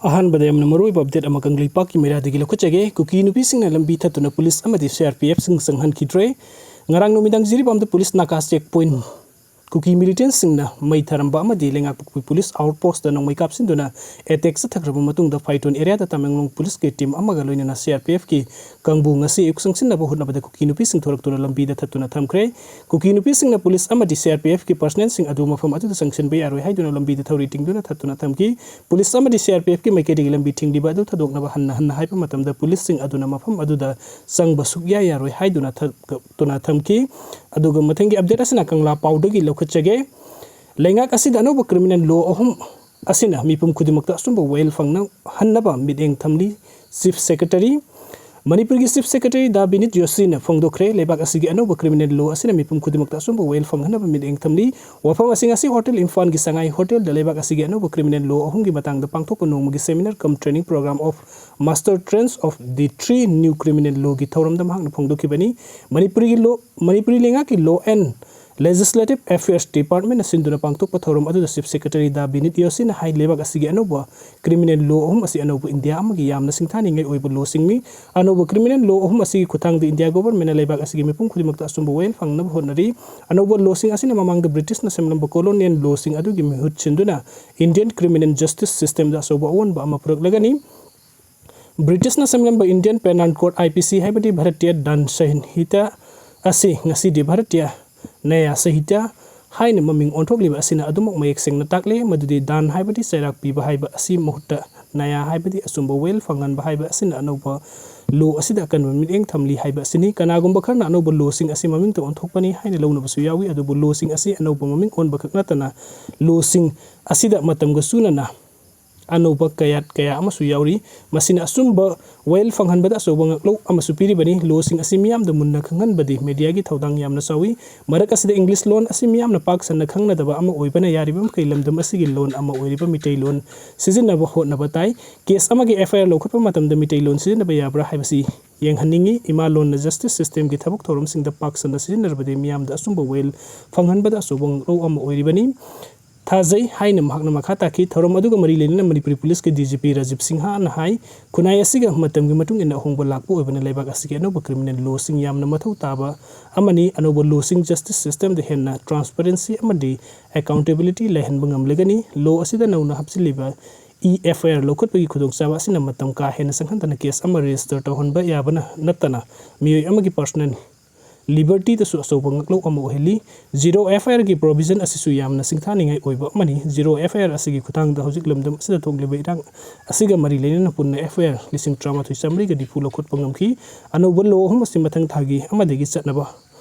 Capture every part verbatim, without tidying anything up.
ꯑꯍꯥꯟꯕꯗ ꯌꯥꯝꯅ ꯃꯔꯨꯑꯣꯏꯕ ꯑꯞꯗꯦꯠ ꯑꯃ ꯀꯪꯂꯩꯄꯥꯛꯀꯤ ꯃꯩꯔꯥꯗꯒꯤ ꯂꯧꯈꯠꯆꯒꯦ꯫ ꯀꯨꯀꯤ ꯅꯨꯄꯤꯁꯤꯡꯅ ꯂꯝꯕꯤ ꯊꯠꯇꯨꯅ ꯄꯨꯂꯤꯁ ꯑꯃꯗꯤ ꯁꯤ ꯑꯥꯔ ꯄꯤ ꯑꯦꯐꯁꯤꯡ ꯆꯪꯍꯟꯈꯤꯗ꯭ꯔꯦ꯫ ꯉꯔꯥꯡ ꯅꯨꯃꯤꯗꯥꯡ ꯖꯤꯔꯤꯕꯥꯝꯗ ꯄꯨꯂꯤꯁ ꯅꯥꯀꯥ ꯆꯦꯛ ꯄꯣꯏꯟ ꯀꯨꯀꯤ ꯃꯤꯂꯤꯇꯦꯟꯁꯤꯡꯅ ꯃꯩ ꯊꯥꯔꯝꯕ ꯑꯃꯗꯤ ꯂꯩꯉꯥꯛꯄ ꯀꯨꯀꯤ ꯄꯨꯂꯤꯁ ꯑꯥꯎꯠ ꯄꯣꯁꯇ ꯅꯣꯡꯃꯩ ꯀꯥꯞꯁꯤꯟꯗꯨꯅ ꯑꯦꯇꯦꯛ ꯆꯠꯊꯈ꯭ꯔꯕ ꯃꯇꯨꯡꯗ ꯐꯥꯏꯇꯣꯟ ꯑꯦꯔꯤꯌꯥꯗ ꯇꯃꯦꯡꯂꯣꯡ ꯄꯨꯂꯤꯁꯀꯤ ꯇꯤꯝ ꯑꯃꯒ ꯂꯣꯏꯅꯅ ꯁꯤ ꯑꯥꯔ ꯄꯤ ꯑꯦꯐꯀꯤ ꯀꯥꯡꯕꯨ ꯉꯁꯤ ꯑꯌꯨꯛ ꯆꯪꯁꯤꯟꯅꯕ ꯍꯣꯠꯅꯕꯗ ꯀꯨꯀꯤ ꯅꯨꯄꯤꯁꯤꯡ ꯊꯣꯔꯛꯇꯨꯅ ꯂꯝꯕꯤꯗ ꯊꯠꯇꯨꯅ ꯊꯝꯈ꯭ꯔꯦ꯫ ꯀꯨꯀꯤ ꯅꯨꯄꯤꯁꯤꯡꯅ ꯄꯨꯂꯤꯁ ꯑꯃꯗꯤ ꯁꯤ ꯑꯥꯔ ꯄꯤ ꯑꯦꯐꯀꯤ ꯄꯔꯁꯅꯦꯜꯁꯤꯡ ꯑꯗꯨ ꯃꯐꯝ ꯑꯗꯨꯗ ꯆꯪꯁꯤꯟꯕ ꯌꯥꯔꯣꯏ ꯍꯥꯏꯗꯨꯅ ꯂꯝꯕꯤꯗ ꯊꯧꯔꯤ ꯇꯤꯡꯗꯨꯅ ꯊꯠꯇꯨꯅ ꯊꯝꯈꯤ꯫ ꯄꯨꯂꯤꯁ ꯑꯃꯗꯤ ꯁꯤ ꯑꯥꯔ ꯄꯤ ꯑꯦꯐꯀꯤ ꯃꯥꯏꯀꯩꯗꯒꯤ ꯂꯝꯕꯤ ꯊꯤꯡꯂꯤꯕ ꯑꯗꯨ ꯊꯥꯗꯣꯛꯅꯕ ꯍꯟꯅ ꯍꯟꯅ ꯍꯥꯏꯕ ꯃꯇꯝꯗ ꯄꯨꯂꯤꯁꯁꯤꯡ ꯑꯗꯨꯅ ꯃꯐꯝ ꯑꯗꯨꯗ ꯆꯪꯕ ꯁꯨꯛꯌꯥ ꯌꯥꯔꯣꯏ ꯍꯥꯏꯗꯨꯅ ꯊꯠꯇꯨꯅ ꯊꯝꯈꯤ꯫ ꯑꯗꯨꯒ ꯃꯊꯪꯒꯤ ꯑꯞꯗꯦꯠ ꯑꯁꯤꯅ ꯀꯪꯂꯥ ꯄꯥꯎꯗꯒꯤ ꯂꯧꯈꯠꯆꯒꯦ꯫ ꯂꯩꯉꯥꯛ ꯑꯁꯤꯗ ꯑꯅꯧꯕ ꯀ꯭ꯔꯤꯃꯤꯅꯦꯜ ꯂꯣ ꯑꯍꯨꯝ ꯑꯁꯤꯅ ꯃꯤꯄꯨꯝ ꯈꯨꯗꯤꯡꯃꯛꯇ ꯑꯆꯨꯝꯕ ꯋꯥꯌꯦꯜ ꯐꯪꯍꯟꯅꯕ ꯃꯤꯠꯌꯦꯡ ꯊꯝꯂꯤ ꯆꯤꯐ ꯁꯦꯀ꯭ꯔꯦꯇꯔꯤ꯫ ꯃꯅꯤꯄꯨꯔꯒꯤ ꯆꯤꯐ ꯁꯦꯀ꯭ꯔꯦꯇꯔꯤ ꯗꯥ ꯕꯤꯅꯤꯠ ꯖꯣꯁꯤꯅ ꯐꯣꯡꯗꯣꯛꯈ꯭ꯔꯦ, ꯂꯩꯕꯥꯛ ꯑꯁꯤꯒꯤ ꯑꯅꯧꯕ ꯀ꯭ꯔꯤꯃꯤꯅꯦꯜ ꯂꯣ ꯑꯁꯤꯅ ꯃꯤꯄꯨꯝ ꯈꯨꯗꯤꯡꯃꯛꯇ ꯑꯆꯨꯝꯕ ꯋꯥꯌꯦꯜ ꯐꯪꯍꯟꯅꯕ ꯃꯤꯠꯌꯦꯡ ꯊꯝꯂꯤ꯫ ꯋꯥꯐꯝ ꯑꯁꯤ ꯉꯁꯤ ꯍꯣꯇꯦꯜ ꯏꯝꯐꯥꯜꯒꯤ ꯁꯉꯥꯏ ꯍꯣꯇꯦꯜꯗ ꯂꯩꯕꯥꯛ ꯑꯁꯤꯒꯤ ꯑꯅꯧꯕ ꯀ꯭ꯔꯤꯃꯤꯅꯦꯜ ꯂꯣ ꯑꯍꯨꯝꯒꯤ ꯃꯇꯥꯡꯗ ꯄꯥꯡꯊꯣꯛꯄ ꯅꯣꯡꯃꯒꯤ seminar cum training program of master trends of the three new criminal lawꯒꯤ ꯊꯧꯔꯝꯗ ꯃꯍꯥꯛꯅ ꯐꯣꯡꯗꯣꯛꯈꯤꯕꯅꯤ꯫ ꯃꯅꯤꯄꯨꯔꯤꯒꯤ ꯂꯣ, ꯃꯅꯤꯄꯨꯔꯤ ꯂꯩꯉꯥꯛꯀꯤ Law and Legislative Affairs Departmentꯅ ꯁꯤꯟꯗꯨꯅ ꯄꯥꯡꯊꯣꯛꯄ ꯊꯧꯔꯝ ꯑꯗꯨꯗ ꯆꯤꯐ ꯁꯦꯀ꯭ꯔꯦꯇꯔꯤ ꯗꯥ ꯕꯤꯅꯤꯠ ꯌꯣꯁꯤꯅ ꯍꯥꯏ, ꯂꯩꯕꯥꯛ ꯑꯁꯤꯒꯤ ꯑꯅꯧꯕ ꯀ꯭ꯔꯤꯃꯤꯅꯦꯜ ꯂꯣ ꯑꯍꯨꯝ ꯑꯁꯤ ꯑꯅꯧꯕ ꯏꯟꯗꯤꯌꯥ ꯑꯃꯒꯤ ꯌꯥꯝꯅ ꯁꯤꯡꯊꯥꯅꯤꯡꯉꯥꯏ ꯑꯣꯏꯕ ꯂꯣꯁꯤꯡꯅꯤ꯫ ꯑꯅꯧꯕ ꯀ꯭ꯔꯤꯃꯤꯅꯦꯜ ꯂꯣ ꯑꯍꯨꯝ ꯑꯁꯤꯒꯤ ꯈꯨꯠꯊꯥꯡꯗ ꯏꯟꯗꯤꯌꯥ ꯒꯣꯚꯔꯟꯃꯦꯟꯠꯅ ꯂꯩꯕꯥꯛ ꯑꯁꯤꯒꯤ ꯃꯤꯄꯨꯝ ꯈꯨꯗꯤꯡꯃꯛꯇ ꯑꯆꯨꯝꯕ ꯋꯥꯌꯦꯜ ꯐꯪꯅꯕ ꯍꯣꯠꯅꯔꯤ꯫ ꯑꯅꯧꯕ ꯂꯣꯁꯤꯡ ꯑꯁꯤꯅ ꯃꯃꯥꯡꯗ ꯕ꯭ꯔꯤꯇꯤꯁꯅ ꯁꯦꯝꯂꯝꯕ ꯀꯣꯂꯣꯅꯤꯌꯦꯜ ꯂꯣꯁꯤꯡ ꯑꯗꯨꯒꯤ ꯃꯍꯨꯠ ꯁꯤꯟꯗꯨꯅ ꯏꯟꯗꯤꯌꯟ ꯀ꯭ꯔꯤꯃꯤꯅꯦꯜ ꯖꯁꯇꯤꯁ ꯁꯤꯁꯇꯦꯝꯗ ꯑꯆꯧꯕ ꯑꯑꯣꯟꯕ ꯑꯃ ꯄꯨꯔꯛꯂꯒꯅꯤ꯫ ꯕ꯭ꯔꯤꯇꯤꯁꯅ ꯁꯦꯝꯂꯝꯕ Indian penal code, I P C, ꯍꯥꯏꯕꯗꯤ ꯚꯥꯔꯇꯤꯌ ꯗꯟ ꯁꯪꯍꯤꯇꯥ ꯑꯁꯤ ꯉꯁꯤꯗꯤ ꯚꯥꯔꯇꯤꯌ ꯅꯌꯥ ꯁꯪꯍꯤꯇꯥ ꯍꯥꯏꯅ ꯃꯃꯤꯡ ꯑꯣꯟꯊꯣꯛꯂꯤꯕ ꯑꯁꯤꯅ ꯑꯗꯨꯃꯛ ꯃꯌꯦꯛ ꯁꯦꯡꯅ ꯇꯥꯛꯂꯦ ꯃꯗꯨꯗꯤ ꯗꯥꯟ ꯍꯥꯏꯕꯗꯤ ꯆꯩꯔꯥꯛ ꯄꯤꯕ ꯍꯥꯏꯕ ꯑꯁꯤ ꯃꯍꯨꯠꯇ ꯅꯌꯥ ꯍꯥꯏꯕꯗꯤ ꯑꯆꯨꯝꯕ ꯋꯥꯌꯦꯜ ꯐꯪꯍꯟꯕ ꯍꯥꯏꯕ ꯑꯁꯤꯅ ꯑꯅꯧꯕ ꯂꯣ ꯑꯁꯤꯗ ꯑꯀꯟꯕ ꯃꯤꯠꯌꯦꯡ ꯊꯝꯂꯤ ꯍꯥꯏꯕ ꯑꯁꯤꯅꯤ꯫ ꯀꯅꯥꯒꯨꯝꯕ ꯈꯔꯅ ꯑꯅꯧꯕ ꯂꯣꯁꯤꯡ ꯑꯁꯤ ꯃꯃꯤꯡꯇ ꯑꯣꯟꯊꯣꯛꯄꯅꯤ ꯍꯥꯏꯅ ꯂꯧꯅꯕꯁꯨ ꯌꯥꯎꯏ, ꯑꯗꯨꯕꯨ ꯂꯣꯁꯤꯡ ꯑꯁꯤ ꯑꯅꯧꯕ ꯃꯃꯤꯡ ꯑꯣꯟꯕ ꯈꯛ ꯅꯠꯇꯅ ꯂꯣꯁꯤꯡ ꯑꯁꯤꯗ ꯃꯇꯝꯒ ꯆꯨꯅꯅ ꯑꯅꯧꯕ ꯀꯌꯥꯠ ꯀꯌꯥ ꯑꯃꯁꯨ ꯌꯥꯎꯔꯤ꯫ ꯃꯁꯤꯅ ꯑꯆꯨꯝꯕ ꯋꯥꯌꯦꯜ ꯐꯪꯍꯟꯕꯗ ꯑꯆꯧꯕ ꯉꯥꯛꯂꯧ ꯑꯃꯁꯨ ꯄꯤꯔꯤꯕꯅꯤ꯫ ꯂꯣꯁꯤꯡ ꯑꯁꯤ ꯃꯤꯌꯥꯝꯗ ꯃꯨꯟꯅ ꯈꯪꯍꯟꯕꯗꯤ ꯃꯦꯗꯤꯌꯥꯒꯤ ꯊꯧꯗꯥꯡ ꯌꯥꯝꯅ ꯆꯥꯎꯏ꯫ ꯃꯔꯛ ꯑꯁꯤꯗ ꯏꯪꯂꯤꯁ ꯂꯣꯟ ꯑꯁꯤ ꯃꯤꯌꯥꯝꯅ ꯄꯥꯛ ꯁꯟꯅ ꯈꯪꯅꯗꯕ ꯑꯃ ꯑꯣꯏꯕꯅ ꯌꯥꯔꯤꯕ ꯃꯈꯩ ꯂꯝꯗꯝ ꯑꯁꯤꯒꯤ ꯂꯣꯟ ꯑꯃ ꯑꯣꯏꯔꯤꯕ ꯃꯤꯇꯩꯂꯣꯟ ꯁꯤꯖꯤꯟꯅꯕ ꯍꯣꯠꯅꯕ ꯇꯥꯏ꯫ ꯀꯦꯁ ꯑꯃꯒꯤ ꯑꯦꯐ ꯑꯥꯏ ꯑꯥꯔ ꯂꯧꯈꯠꯄ ꯃꯇꯝꯗ ꯃꯤꯇꯩꯂꯣꯟ ꯁꯤꯖꯤꯟꯅꯕ ꯌꯥꯕ꯭ꯔꯥ ꯍꯥꯏꯕꯁꯤ ꯌꯦꯡꯍꯟꯅꯤꯡꯏ꯫ ꯏꯃꯥ ꯂꯣꯟꯅ ꯖꯁꯇꯤꯁ ꯁꯤꯁꯇꯦꯝꯒꯤ ꯊꯕꯛ ꯊꯧꯔꯝꯁꯤꯡꯗ ꯄꯥꯛ ꯁꯟꯅ ꯁꯤꯖꯤꯟꯅꯔꯕꯗꯤ ꯃꯤꯌꯥꯝꯗ ꯑꯆꯨꯝꯕ ꯋꯥꯌꯦꯜ ꯐꯪꯍꯟꯕꯗ ꯑꯆꯧꯕ ꯉꯥꯛꯂꯧ ꯑꯃ ꯑꯣꯏꯔꯤꯕꯅꯤ꯫ ꯊꯥꯖꯩ ꯍꯥꯏꯅ ꯃꯍꯥꯛꯅ ꯃꯈꯥ ꯇꯥꯈꯤ꯫ ꯊꯧꯔꯝ ꯑꯗꯨꯒ ꯃꯔꯤ ꯂꯩꯅꯅ ꯃꯅꯤꯄꯨꯔꯤ ꯄꯨꯂꯤꯁꯀꯤ D G P ꯔꯥꯖꯤꯕ ꯁꯤꯡꯍꯅ ꯍꯥꯏ, ꯈꯨꯟꯅꯥꯏ ꯑꯁꯤꯒ ꯃꯇꯝꯒꯤ ꯃꯇꯨꯡ ꯏꯟꯅ ꯑꯍꯣꯡꯕ ꯂꯥꯛꯄ ꯑꯣꯏꯕꯅ ꯂꯩꯕꯥꯛ ꯑꯁꯤꯒꯤ ꯑꯅꯧꯕ criminal lawꯁꯤꯡ ꯌꯥꯝꯅ ꯃꯊꯧ ꯇꯥꯕ ꯑꯃꯅꯤ꯫ ꯑꯅꯧꯕ lawꯁꯤꯡ justice systemꯗ ꯍꯦꯟꯅ transparency ꯑꯃꯗꯤ accountability ꯂꯩꯍꯟꯕ ꯉꯝꯂꯒꯅꯤ꯫ Law ꯑꯁꯤꯗ ꯅꯧꯅ ꯍꯥꯞꯆꯤꯜꯂꯤꯕ e-F I R ꯂꯧꯈꯠꯄꯒꯤ ꯈꯨꯗꯣꯡꯆꯥꯕ ꯑꯁꯤꯅ ꯃꯇꯝ ꯀꯥ ꯍꯦꯟꯅ ꯆꯪꯍꯟꯗꯅ case ꯑꯃ register ꯇꯧꯍꯟꯕ ꯌꯥꯕꯅ ꯅꯠꯇꯅ ꯃꯤꯑꯣꯏ ꯑꯃꯒꯤ personal libertyꯗꯁꯨ ꯑꯆꯧꯕ ꯉꯥꯛꯂꯧ ꯑꯃ ꯑꯣꯏꯍꯜꯂꯤ꯫ Zero F I Rꯒꯤ provision ꯑꯁꯤꯁꯨ ꯌꯥꯝꯅ ꯁꯤꯡꯊꯥꯅꯤꯡꯉꯥꯏ ꯑꯣꯏꯕ ꯑꯃꯅꯤ꯫ Zero F I R ꯑꯁꯤꯒꯤ ꯈꯨꯠꯊꯥꯡꯗ ꯍꯧꯖꯤꯛ ꯂꯝꯗꯝ ꯑꯁꯤꯗ ꯊꯣꯛꯂꯤꯕ ꯏꯔꯥꯡ ꯑꯁꯤꯒ ꯃꯔꯤ ꯂꯩꯅꯅ ꯄꯨꯟꯅ F I R ꯂꯤꯁꯤꯡ ꯇꯔꯥꯃꯥꯊꯣꯏ ꯆꯥꯃꯔꯤꯒ ꯅꯤꯐꯨ ꯂꯧꯈꯠꯄ ꯉꯝꯈꯤ꯫ ꯑꯅꯧꯕ law ꯑꯍꯨꯝ ꯑꯁꯤ ꯃꯊꯪ ꯊꯥꯒꯤ ꯑꯃꯗꯒꯤ ꯆꯠꯅꯕ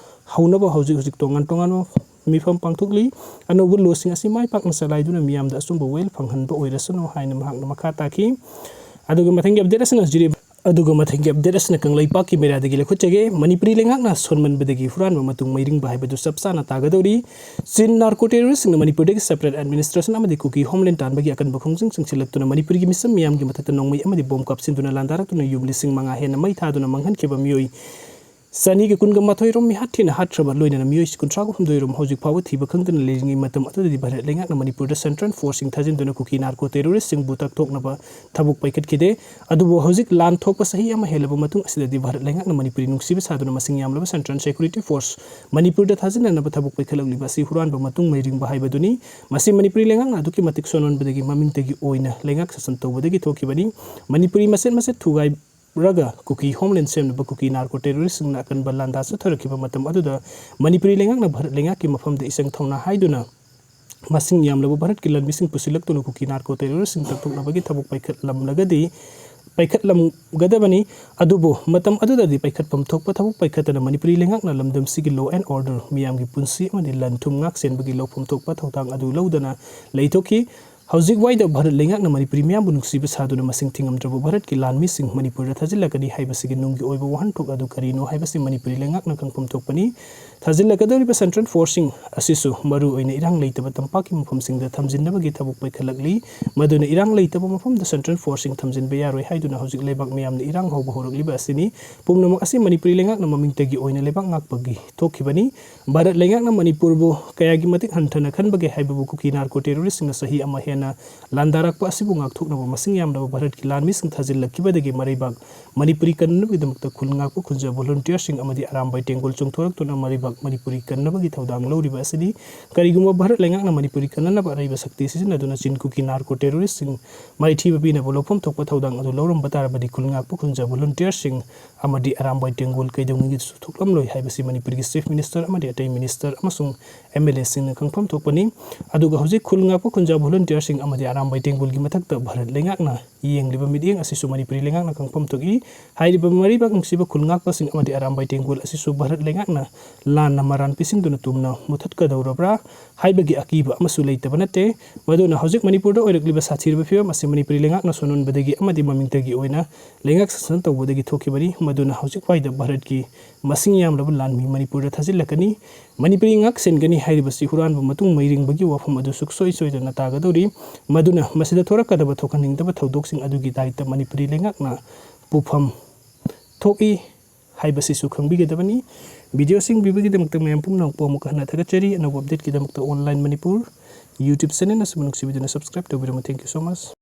ꯍꯧꯅꯕ ꯍꯧꯖꯤꯛ ꯍꯧꯖꯤꯛ ꯇꯣꯉꯥꯟ ꯇꯣꯉꯥꯟꯕ ꯃꯤꯐꯝ ꯄꯥꯡꯊꯣꯛꯂꯤ꯫ ꯑꯅꯧꯕ lawꯁꯤꯡ ꯑꯁꯤ ꯃꯥꯏ ꯄꯥꯛꯅ ꯆꯂꯥꯏꯗꯨꯅ ꯃꯤꯌꯥꯝꯗ ꯑꯆꯨꯝꯕ ꯋꯥꯌꯦꯜ ꯐꯪꯍꯟꯕ ꯑꯣꯏꯔꯁꯅꯨ ꯍꯥꯏꯅ ꯃꯍꯥꯛꯅ ꯃꯈꯥ ꯇꯥꯈꯤ꯫ ꯑꯗꯨꯒ ꯃꯊꯪꯒꯤ update ꯑꯁꯤꯅ ꯖꯤꯔꯤ ꯑꯗꯨꯒ ꯃꯊꯪꯒꯤ update ꯑꯁꯤꯅ ꯀꯪꯂꯩꯄꯥꯛꯀꯤ ꯃꯦꯔꯥꯗꯒꯤ ꯂꯧꯈꯠꯆꯒꯦ꯫ ꯃꯅꯤꯄꯨꯔꯤ ꯂꯩꯉꯥꯛꯅ ꯁꯣꯟꯃꯟꯕꯗꯒꯤ ꯍꯨꯔꯥꯟꯕ ꯃꯇꯨꯡ ꯃꯩꯔꯤꯡꯕ ꯍꯥꯏꯕꯗꯨ ꯆꯞ ꯆꯥꯅ ꯇꯥꯒꯗꯧꯔꯤ꯫ ꯆꯤꯟ narco terroristꯁꯤꯡꯅ ꯃꯅꯤꯄꯨꯔꯗꯒꯤ separate administration ꯑꯃꯗꯤ ꯀꯨꯀꯤ homeland ꯇꯥꯟꯕꯒꯤ ꯑꯀꯟꯕ ꯈꯣꯡꯖꯪ ꯆꯪꯁꯤꯜꯂꯛꯇꯨꯅ ꯃꯅꯤꯄꯨꯔꯒꯤ ꯃꯤꯆꯝ ꯃꯤꯌꯥꯝꯒꯤ ꯃꯊꯛꯇ ꯅꯣꯡꯃꯩ ꯑꯃꯗꯤ bomb ꯀꯥꯞꯁꯤꯟꯗꯨꯅ ꯂꯥꯟꯗꯥꯔꯛꯇꯨꯅ ꯌꯨꯝ ꯂꯤꯁꯤꯡ ꯃꯉꯥ ꯍꯦꯟꯅ ꯃꯩ ꯊꯥꯗꯨꯅ ꯃꯥꯡꯍꯟꯈꯤꯕ ꯃꯤꯑꯣꯏ ꯆꯅꯤꯒ ꯀꯨꯟꯒ ꯃꯥꯊꯣꯏ ꯔꯣꯝ ꯃꯤꯍꯥꯠ ꯊꯤꯅ ꯍꯥꯠꯈ꯭ꯔꯕ ꯂꯣꯏꯅꯅ ꯃꯤꯑꯣꯏ ꯀꯨꯟꯊ꯭ꯔꯥꯒ ꯍꯨꯝꯗꯣꯏ ꯔꯣꯝ ꯍꯧꯖꯤꯛ ꯐꯥꯎꯕ ꯊꯤꯕ ꯈꯪꯗꯅ ꯂꯩꯔꯤꯉꯩ ꯃꯇꯝ ꯑꯗꯨꯗꯗꯤ ꯚꯥꯔꯠ ꯂꯩꯉꯥꯛꯅ ꯃꯅꯤꯄꯨꯔꯗ central forceꯁꯤꯡ ꯊꯥꯖꯤꯟꯗꯨꯅ ꯀꯨꯀꯤ narco terroristꯁꯤꯡꯕꯨ ꯇꯛꯊꯣꯛꯅꯕ ꯊꯕꯛ ꯄꯥꯏꯈꯠꯈꯤꯗꯦ꯫ ꯑꯗꯨꯕꯨ ꯍꯧꯖꯤꯛ ꯂꯥꯟ ꯊꯣꯛꯄ ꯆꯍꯤ ꯑꯃ ꯍꯦꯜꯂꯕ ꯃꯇꯨꯡ ꯑꯁꯤꯗꯗꯤ ꯚꯥꯔꯠ ꯂꯩꯉꯥꯛꯅ ꯃꯅꯤꯄꯨꯔꯤ ꯅꯨꯡꯁꯤꯕ ꯁꯥꯗꯨꯅ ꯃꯁꯤꯡ ꯌꯥꯝꯂꯕ central security force ꯃꯅꯤꯄꯨꯔꯗ ꯊꯥꯖꯤꯟꯅꯅꯕ ꯊꯕꯛ ꯄꯥꯏꯈꯠꯂꯛꯂꯤꯕ ꯑꯁꯤ ꯍꯨꯔꯥꯟꯕ ꯃꯇꯨꯡ ꯃꯩꯔꯤꯡꯕ ꯍꯥꯏꯕꯗꯨꯅꯤ꯫ ꯃꯁꯤ ꯃꯅꯤꯄꯨꯔꯤ ꯂꯩꯉꯥꯛꯅ ꯑꯗꯨꯛꯀꯤ ꯃꯇꯤꯛ ꯁꯣꯟꯃꯟꯕꯗꯒꯤ ꯃꯃꯤꯡꯇꯒꯤ ꯑꯣꯏꯅ ꯂꯩꯉꯥꯛ ꯁꯥꯁꯟ ꯇꯧꯕꯗꯒꯤ ꯊꯣꯛꯈꯤꯕꯅꯤ꯫ ꯃꯅꯤꯄꯨꯔꯤ ꯃꯆꯦꯠ ꯃꯆꯦꯠ ꯊꯨꯒꯥꯏ ꯔꯒ ꯀꯨꯀꯤ homeland ꯁꯦꯝꯅꯕ ꯀꯨꯀꯤ narco terroristꯁꯤꯡꯅ ꯑꯀꯟꯕ ꯂꯥꯟꯗꯥ ꯆꯠꯊꯔꯛꯈꯤꯕ ꯃꯇꯝ ꯑꯗꯨꯗ ꯃꯅꯤꯄꯨꯔꯤ ꯂꯩꯉꯥꯛꯅ ꯚꯥꯔꯠ ꯂꯩꯉꯥꯛꯀꯤ ꯃꯐꯝꯗ ꯏꯆꯪ ꯊꯧꯅꯥ ꯍꯥꯏꯗꯨꯅ ꯃꯁꯤꯡ ꯌꯥꯝꯂꯕ ꯚꯥꯔꯠꯀꯤ ꯂꯥꯟꯃꯤꯁꯤꯡ ꯄꯨꯁꯤꯜꯂꯛꯇꯨꯅ ꯀꯨꯀꯤ narco terroristꯁꯤꯡ ꯇꯛꯊꯣꯛꯅꯕꯒꯤ ꯊꯕꯛ ꯄꯥꯏꯈꯠꯂꯝꯂꯒꯗꯤ, ꯄꯥꯏꯈꯠꯂꯝꯒꯗꯕꯅꯤ꯫ ꯑꯗꯨꯕꯨ ꯃꯇꯝ ꯑꯗꯨꯗꯗꯤ ꯄꯥꯏꯈꯠꯐꯝ ꯊꯣꯛꯄ ꯊꯕꯛ ꯄꯥꯏꯈꯠꯇꯅ ꯃꯅꯤꯄꯨꯔꯤ ꯂꯩꯉꯥꯛꯅ ꯂꯝꯗꯝꯁꯤꯒꯤ law and order, ꯃꯤꯌꯥꯝꯒꯤ ꯄꯨꯟꯁꯤ ꯑꯃꯗꯤ ꯂꯟ ꯊꯨꯝ ꯉꯥꯛ ꯁꯦꯟꯕꯒꯤ ꯂꯧꯐꯝ ꯊꯣꯛꯄ ꯊꯧꯗꯥꯡ ꯑꯗꯨ ꯂꯧꯗꯅ ꯂꯩꯊꯣꯛꯈꯤ꯫ ꯍꯧꯖꯤꯛ ꯋꯥꯏꯗ ꯚꯥꯔꯠ ꯂꯩꯉꯥꯛꯅ ꯃꯅꯤꯄꯨꯔꯤ ꯃꯤꯌꯥꯝꯕꯨ ꯅꯨꯡꯁꯤꯕ ꯁꯥꯗꯨꯅ ꯃꯁꯤꯡ ꯊꯤꯉꯝꯗ꯭ꯔꯕ ꯚꯥꯔꯠꯀꯤ ꯂꯥꯟꯃꯤꯁꯤꯡ ꯃꯅꯤꯄꯨꯔꯗ ꯊꯥꯖꯤꯜꯂꯛꯀꯅꯤ ꯍꯥꯏꯕꯁꯤꯒꯤ ꯅꯨꯡꯒꯤ ꯑꯣꯏꯕ ꯋꯥꯍꯟꯊꯣꯛ ꯑꯗꯨ ꯀꯔꯤꯅꯣ ꯍꯥꯏꯕꯁꯤ ꯃꯅꯤꯄꯨꯔꯤ ꯂꯩꯉꯥꯛꯅ ꯈꯪꯐꯝ ꯊꯣꯛꯄꯅꯤ꯫ ꯊꯥꯖꯤꯜꯂꯛꯀꯗꯧꯔꯤꯕ ꯁꯦꯟꯇ꯭ꯔꯦꯜ ꯐꯣꯔꯁꯁꯤꯡ ꯑꯁꯤꯁꯨ ꯃꯔꯨ ꯑꯣꯏꯅ ꯏꯔꯥꯡ ꯂꯩꯇꯕ ꯇꯝꯄꯥꯛꯀꯤ ꯃꯐꯝꯁꯤꯡꯗ ꯊꯝꯖꯤꯟꯅꯕꯒꯤ ꯊꯕꯛ ꯄꯥꯏꯈꯠꯂꯛꯂꯤ꯫ ꯃꯗꯨꯅ ꯏꯔꯥꯡ ꯂꯩꯇꯕ ꯃꯐꯝꯗ ꯁꯦꯟꯇ꯭ꯔꯦꯜ ꯐꯣꯔꯁꯁꯤꯡ ꯊꯝꯖꯤꯟꯕ ꯌꯥꯔꯣꯏ ꯍꯥꯏꯗꯨꯅ ꯍꯧꯖꯤꯛ ꯂꯩꯕꯥꯛ ꯃꯤꯌꯥꯝꯅ ꯏꯔꯥꯡ ꯍꯧꯕ ꯍꯧꯔꯛꯂꯤꯕ ꯑꯁꯤꯅꯤ꯫ ꯄꯨꯝꯅꯃꯛ ꯑꯁꯤ ꯃꯅꯤꯄꯨꯔꯤ ꯂꯩꯉꯥꯛꯅ ꯃꯃꯤꯡꯇꯒꯤ ꯑꯣꯏꯅ ꯂꯩꯕꯥꯛ ꯉꯥꯛꯄꯒꯤ ꯊꯣꯛꯈꯤꯕꯅꯤ꯫ ꯚꯥꯔꯠ ꯂꯩꯉꯥꯛꯅ ꯃꯅꯤꯄꯨꯔꯕꯨ ꯀꯌꯥꯒꯤ ꯃꯇꯤꯛ ꯍꯟꯊꯅ ꯈꯟꯕꯒꯦ ꯍꯥꯏꯕꯕꯨ ꯀꯨꯀꯤ ꯅꯥꯔꯀꯣ ꯇꯦꯔꯣꯔꯤꯁꯁꯤꯡꯅ ꯆꯍꯤ ꯑꯃ ꯍꯦꯟꯅ ꯂꯥꯟꯗꯥꯔꯛꯄ ꯑꯁꯤꯕꯨ ꯉꯥꯛꯊꯣꯛꯅꯕ ꯃꯁꯤꯡ ꯌꯥꯝꯂꯕ ꯚꯥꯔꯠꯀꯤ ꯂꯥꯟꯃꯤꯁꯤꯡ ꯊꯥꯖꯤꯜꯂꯛꯈꯤꯕꯗꯒꯤ ꯃꯔꯩꯕꯥꯛ ꯃꯅꯤꯄꯨꯔꯤ ꯀꯟꯅꯕꯒꯤꯗꯃꯛꯇ ꯈꯨꯜ ꯉꯥꯛꯄ ꯈꯨꯟꯖꯥ ꯚꯣꯂꯨꯟꯇꯤꯌꯔꯁꯤꯡ ꯑꯃꯗꯤ ꯑꯔꯥꯝꯕꯥꯏ ꯇꯦꯡꯒꯣꯜ ꯆꯣꯡꯊꯣꯔꯛꯇꯨꯅ ꯃꯔꯩꯕꯥꯛ ꯃꯅꯤꯄꯨꯔꯤ ꯀꯟꯅꯕꯒꯤ ꯊꯧꯗꯥꯡ ꯂꯧꯔꯤꯕ ꯑꯁꯤꯅꯤ꯫ ꯀꯔꯤꯒꯨꯝꯕ ꯚꯥꯔꯠ ꯂꯩꯉꯥꯛꯅ ꯃꯅꯤꯄꯨꯔꯤ ꯀꯟꯅꯅꯕ ꯑꯔꯩꯕ ꯁꯛꯇꯤ ꯁꯤꯖꯤꯟꯅꯗꯨꯅ ꯆꯤꯟ ꯀꯨꯀꯤ ꯅꯥꯔꯀꯣ ꯇꯦꯔꯣꯔꯤꯁꯁꯤꯡ ꯃꯥꯏꯊꯤꯕ ꯄꯤꯅꯕ ꯂꯧꯐꯝ ꯊꯣꯛꯄ ꯊꯧꯗꯥꯡ ꯑꯗꯨ ꯂꯧꯔꯝꯕ ꯇꯥꯔꯕꯗꯤ ꯈꯨꯜ ꯉꯥꯛꯄ ꯈꯨꯟꯖꯥ ꯚꯣꯂꯨꯟꯇꯤꯌꯔꯁꯤꯡ ꯑꯃꯗꯤ ꯑꯔꯥꯝꯕꯥꯏ ꯇꯦꯡꯒꯣꯜ ꯀꯩꯗꯧꯉꯩꯒꯤꯁꯨ ꯊꯣꯛꯂꯝꯂꯣꯏ ꯍꯥꯏꯕꯁꯤ ꯃꯅꯤꯄꯨꯔꯒꯤ ꯆꯤꯐ ꯃꯤꯅꯤꯁꯇꯔ ꯑꯃꯗꯤ ꯑꯇꯩ ꯃꯤꯅꯤꯁꯇꯔ ꯑꯃꯁꯨꯡ ꯑꯦꯝ ꯑꯦꯜ ꯑꯦꯁꯤꯡꯅ ꯈꯪꯐꯝ ꯊꯣꯛꯄꯅꯤ꯫ ꯑꯗꯨꯒ ꯍꯧꯖꯤꯛ ꯈꯨꯜ ꯉꯥꯛꯄ ꯈꯨꯟꯖꯥ ꯚꯣꯂꯨꯟꯇꯤꯌꯔꯁꯤꯡ ꯑꯃꯗꯤ ꯑꯔꯥꯝꯕꯥꯏ ꯇꯦꯡꯒꯣꯜꯒꯤ ꯃꯊꯛꯇ ꯚꯥꯔꯠ ꯂꯩꯉꯥꯛꯅ ꯌꯦꯡꯂꯤꯕ ꯃꯤꯠꯌꯦꯡ ꯑꯁꯤꯁꯨ ꯃꯅꯤꯄꯨꯔꯤ ꯂꯩꯉꯥꯛꯅ ꯈꯪꯐꯝ ꯊꯣꯛꯏ꯫ ꯍꯥꯏꯔꯤꯕ ꯃꯔꯩꯕꯥꯛ ꯅꯨꯡꯁꯤꯕ ꯈꯨꯜ ꯉꯥꯛꯄꯁꯤꯡ ꯑꯃꯗꯤ ꯑꯔꯥꯝꯕꯥꯏ ꯇꯦꯡꯒꯣꯜ ꯑꯁꯤꯁꯨ ꯚꯥꯔꯠ ꯂꯩꯉꯥꯛꯅ ꯂꯥꯟꯅ ꯃꯔꯥꯟ ꯄꯤꯁꯤꯟꯗꯨꯅ ꯇꯨꯝꯅ ꯃꯨꯊꯠꯀꯗꯧꯔꯕ꯭ꯔꯥ ꯍꯥꯏꯕꯒꯤ ꯑꯀꯤꯕ ꯑꯃꯁꯨ ꯂꯩꯇꯕ ꯅꯠꯇꯦ꯫ ꯃꯗꯨꯅ ꯍꯧꯖꯤꯛ ꯃꯅꯤꯄꯨꯔꯗ ꯑꯣꯏꯔꯛꯂꯤꯕ ꯁꯥꯊꯤꯔꯕ ꯐꯤꯕꯝ ꯑꯁꯤ ꯃꯅꯤꯄꯨꯔꯤ ꯂꯩꯉꯥꯛꯅ ꯁꯣꯟꯍꯣꯟꯕꯗꯒꯤ ꯑꯃꯗꯤ ꯃꯃꯤꯡꯇꯒꯤ ꯑꯣꯏꯅ ꯂꯩꯉꯥꯛ ꯁꯥꯁꯟ ꯇꯧꯕꯗꯒꯤ ꯊꯣꯛꯈꯤꯕꯅꯤ꯫ ꯃꯗꯨꯅ ꯍꯧꯖꯤꯛ ꯋꯥꯏꯗ ꯚꯥꯔꯠꯀꯤ ꯃꯁꯤꯡ ꯌꯥꯝꯂꯕ ꯂꯥꯟꯃꯤ ꯃꯅꯤꯄꯨꯔꯗ ꯊꯥꯖꯤꯜꯂꯛꯀꯅꯤ꯫ ꯃꯅꯤꯄꯨꯔꯤ ꯉꯥꯛ ꯁꯦꯟꯒꯅꯤ ꯍꯥꯏꯔꯤꯕꯁꯤ ꯍꯨꯔꯥꯟꯕ ꯃꯇꯨꯡ ꯃꯩꯔꯤꯡꯕꯒꯤ ꯋꯥꯐꯝ ꯑꯗꯨ ꯁꯨꯡꯁꯣꯏ ꯁꯣꯏꯗꯅ ꯇꯥꯒꯗꯧꯔꯤ꯫ ꯃꯗꯨꯅ ꯃꯁꯤꯗ ꯊꯣꯔꯛꯀꯗꯕ ꯊꯣꯛꯍꯟꯅꯤꯡꯗꯕ ꯊꯧꯗꯣꯛꯁꯤꯡ ꯑꯗꯨꯒꯤ ꯗꯥꯏꯇ ꯃꯅꯤꯄꯨꯔꯤ ꯂꯩꯉꯥꯛꯅ ꯄꯨꯐꯝ ꯊꯣꯛꯏ ꯍꯥꯏꯕꯁꯤꯁꯨ ꯈꯪꯕꯤꯒꯗꯕꯅꯤ꯫ ꯚꯤꯗꯤꯑꯣꯁꯤꯡ ꯄꯤꯕꯒꯤꯗꯃꯛꯇ ꯃꯌꯥꯝ ꯄꯨꯝꯅꯃꯛꯄꯨ ꯑꯃꯨꯛ ꯍꯟꯅ ꯊꯥꯒꯠꯆꯔꯤ꯫ ꯑꯅꯧꯕ ꯑꯞꯗꯦꯠꯀꯤꯗꯃꯛꯇ ꯑꯣꯟꯂꯥꯏꯟ ꯃꯅꯤꯄꯨꯔ ꯌꯨꯇ꯭ꯌꯨꯕ ꯆꯦꯅꯦꯜ ꯑꯁꯤꯕꯨ ꯅꯨꯡꯁꯤꯕꯤꯗꯨꯅ subscribe ꯇꯧꯕꯤꯔꯝꯃꯨ꯫ Thank you so much꯫